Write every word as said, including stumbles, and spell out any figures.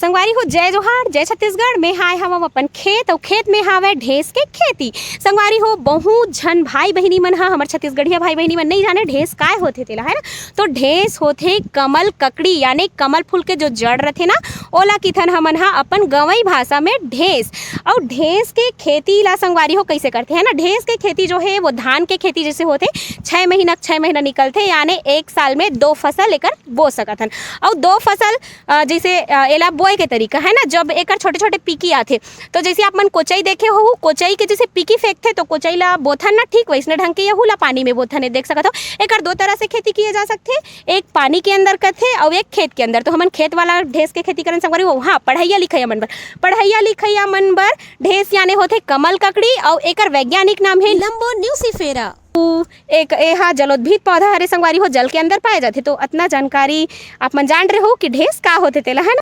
संगवारी हो, जय जोहार, जय छत्तीसगढ़। मैं हाय हवं अपन खेत, अउ खेत में हावय ढेंस के खेती। संगवारी हो, बहुत झन भाई बहिनी मन ह, हमर छत्तीसगढ़िया भाई बहिनी मन नइ जाने ढेंस काय होथे तेला, है ना। तो ढेंस होथे कमल ककड़ी, यानी कमल फूल के जो जड़ रथे ना, ओला किथन हमन ह अपन गंवई भाषा में ढेंस। अउ ढेंस के खेती ला संगवारी हो कइसे करथे, है ना। ढेंस के खेती जो है वो धान के खेती जैसे होथे, छः महीना, छः महीना निकलथे, यानी एक साल में दो फसल एकर बो सकत हन। अउ दो फसल अ, जैसे, अ, एला बोए के तरीका है ना, जब एकर छोटे-छोटे पीकी आथे, तो जैसे आप मन कोचई देखे होहू, कोचई के जैसे पीकी फेंकथे, तो कोचई ला बोथन ना, ठीक वैसने ढंग के यहू ला पानी में बोथन, ये देख सकत हो। एकर दो तरह से खेती किए जा सकथे, एक पानी के अंदर करथे अउ एक खेत के अंदर। तो हमन खेत वाला ढेंस के खेती करन संगवारी हो। हाँ, पढ़ैया लिखैया मन बर, पढ़ैया लिखैया मन बर ढेंस याने होथे कमल ककड़ी अउ एकर वैज्ञानिक नाम हे लंबो न्यूसीफेरा। उ एक, एहा जलोद्भिद पौधा हरे संगवारी हो, जल के अंदर पाए जाथे। तो अतना जानकारी आप मन जान रहे हो कि ढेंस का होथे तेला, है ना।